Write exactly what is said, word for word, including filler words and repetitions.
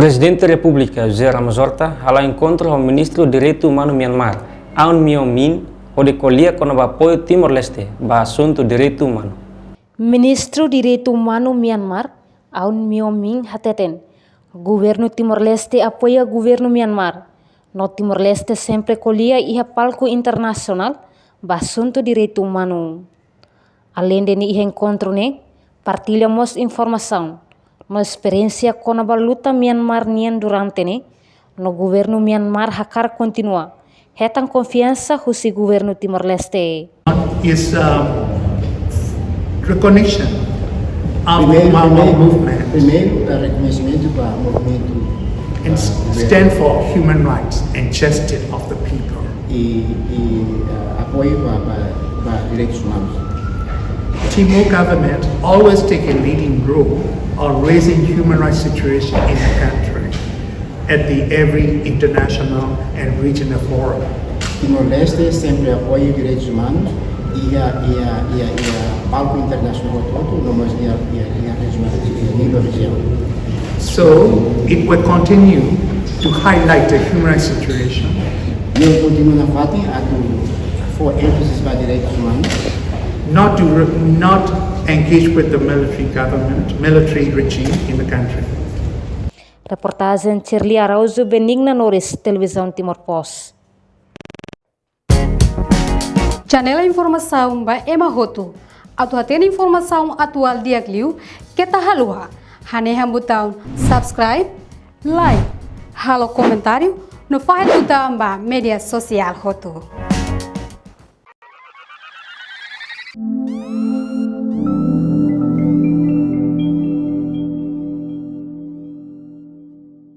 Prezidente Repúblika José Ramos Horta hala'o enkontru ho Ministru Direitu Umanu Myanmar, Aung Myo Min, hodi ko'alia kona-ba apoiu Timor-Leste ba asuntu direitu umanu. Ministru Direitu Umanu Myanmar, Aung Myo Min hateten, governu Timor-Leste apoia governu Myanmar, no Timor-Leste sempre ko'alia iha palku internasionál ba asuntu direitu umanu. Aleinde ne'e, iha enkontru ne'e partilla mós informasaun no esperiénsia kona-ba luta Myanmar nian durante ne'e, no governu Myanmar hakarak kontinua hetan konfiansa husi governu Timor-Leste. Is, um, recognition of Primeiru, Myanmar primeiru, movement primeiru, eh, rekoñesimentu ba movimentu, and eh, stand for human rights and justice of the people. I, i, eh, apoiu ba, ba, ba direitus umanus. Timor government always take a leading role on raising human rights situation in the country at the every international and regional forum. Timor-Leste sempre apoia direitus umanus iha, iha, iha, iha palku internasionál hotu-hotu, no mós iha, iha, iha rejionál, iha nível rejiaun. So, it will continue to highlight the human rights situation. Nia kontinua nafatin atu fó énfaze ba direitus umanus. Not to re-, not engage with the military government, military regime in the country. Reportajen Shirley Araújo, Benigna Norris, Televizaun Timor Post. Janela informasaun ba ema hotu. Atu hatene informasaun atuál di'ak liu, keta haluha hanehan butaun subscribe, like, halo komentáriu, no fahe tutan ba média sosiál hotu.